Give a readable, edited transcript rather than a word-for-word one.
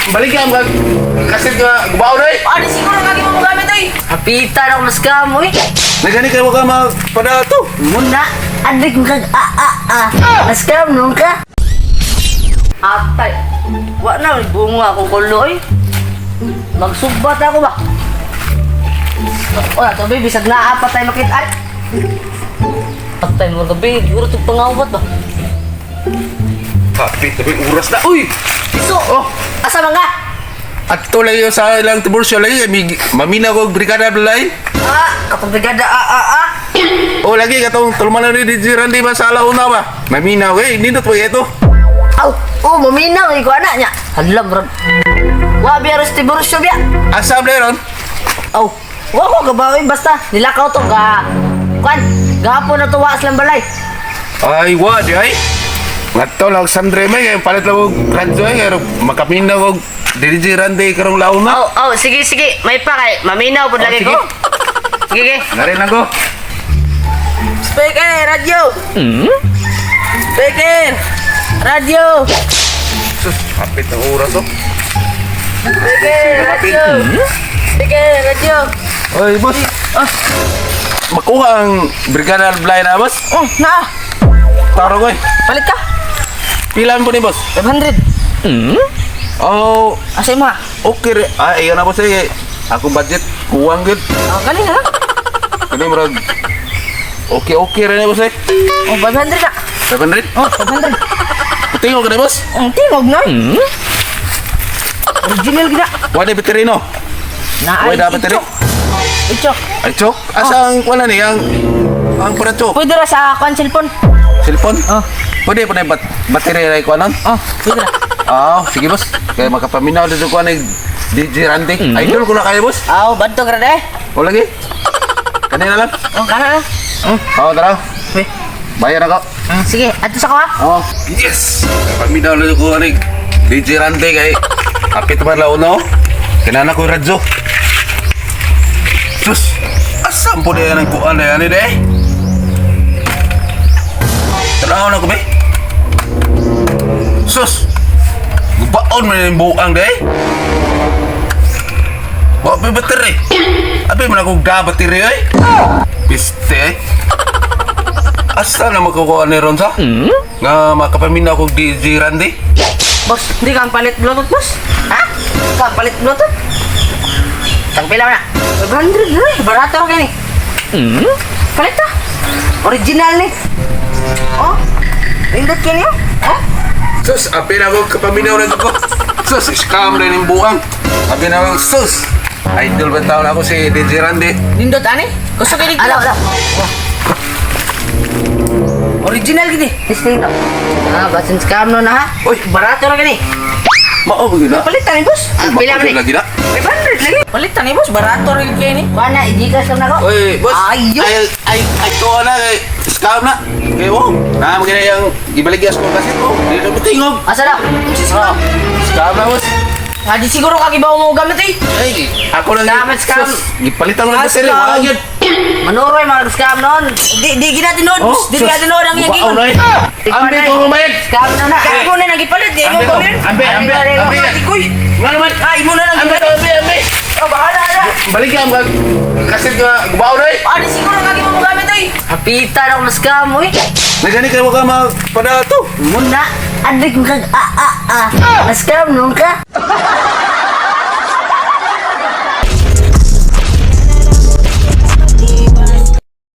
Baligyan ka kasi nga gubaon ay. Ah, di siguro nga mo gamit oy. Hapitan ako mas kamo eh. Nagani kayo ka magpadato. Muna, adik mo kag ah ah ah. Mas scam nun ka. Atay. Wa na may bunga akong kulo eh. Magsugbat ako ba? Wala to baby, bisag naa pa tayo makita. Atay mo gabi, siguro itong pangawat ba? Kapit na oras na. Uy! So, Oh! asa man ka? At to lang sa ilang tibursyo lagi mamina ko brigada balay. Ah, katong brigada ah ah ah. O lagi katong tulumanan ni DJ Randy ba sa alauna ba? Mamina ko eh, nindot pa ito. Aw, oh, maminaw eh ko anak niya. Hala, murag. Wa biya ros tibursyo biya. Asa ba ron? Aw, wa ko gabawin basta nilakaw to ga. Kwan, gahapon na tuwa silang balay. Ay, wa di ay. Ngadto lang sa Andre may ngayon palit lang og radyo ay pero makamina ko DJ Randy karong launa. Aw, aw, sige sige, may pa kay maminaw pud Oh, lagi sige. ko. Sige, sige. Nari lang ko. Speaker, radyo. Speaker, radyo. Sus, kapit ang oras oh. Speaker, radyo. Speaker, radyo. Oy, boss. Ah. Makuha ang brigada balay na, boss. Oh, naa. Taro ko eh. Palit ka. Pila po ni boss? 500. Oh, Asa mo ha? okay re. Ah, iyon na boss eh. Akong budget kuwang gud. Oh, kani na. Kani murag okay okay ra na boss eh. Oh, 500 na. 700? Oh, 500. Tingog ka na boss. Ang tingog na. Original gina. Wala battery no. Na Wala dapat battery. Ichok. Ay chok. Asa ang wala ni ang para chok? Pwede ra sa kwan cellphone. Cellphone? Oh. Pwede pa na yung battery ra ko anon? Oh, pwede ra. Ah, sige boss. Kaya makapaminaw dito ko ni DJ Randy. Idol ko na kayo boss. Aw, bantog ra de. O lagi. Kanina lang. Oh, kana na. Oo, tara. Eh. Bayar ako. Sige, adto sa ko ha. Oh. Yes! Paminaw na ko ani DJ Randy kay kapit man lao no. Kinana ko yung radyo. Sus! Asam po na yan ang kuan na yan eh. Tanaw na ko be. Sus! Gubaon man yung buang de. Wa pa battery. Abi man ako ga battery ay. Piste eh. Asa na makukuha ni Ron sa? Nga makapaminaw ko DJ Randy. Boss, hindi ka ang palit Bluetooth, boss. Ha? Ka ang palit Bluetooth. Tagpila na. 500 na eh. Barato ra kini. Palit ta. Original ni. Oh. Indot kini oh. Oh. Sus, apil ako kapaminaw na ko. Sus, scam na yung buang. Apil na ako, sus. Idol ba taon ako si DJ Randy? Nindot ani? Gusto kini. Alaw, alaw. Original gini. Testing to. Ah, basin scam no na ha. Uy, Barato ra kini. mao ba gina? Palit ta ni boss. Ah, pila man ni. Lagi na. 500 lagi. Palit ta ni boss, barato ra kini. Kuha na, i-gcash lang nako. Uy, boss. Ayo. Ay, ay, ay, ko na kay scam na. Kay mo. Na magina yung ibaligya ko kasi ko. Di na patingog. Asa daw? Ah, scam na boss. Nga di siguro ka gibaw mo gamit eh. Ay, ako lang. Scam, scam. Sus, gipalitan ko ng Ah, battery. scam. Wala yun. Manuroy mga scam noon. Di di gina tinuod, boss. Di sus. gina tinuod ang iyang Gubaon gingon. na eh. Ambi ko kumayag. Scam no na. Kaya mo na nagipalit, di mo Ambi ko. ko rin. Ambi, ambi, ambi. Ikoy. Nga naman. Ah, imo na lang. Ambi, ambi, ambi. Oh, bahala na. Baligyan ka kasi nga gubaon na eh. Ah, di siguro ka gibaw mo gamit eh. Hapitan ako mas scam oy. Nagani kayo ka magpadato. Muna, adik mo kag ah ah ah. Mas scam nun ka.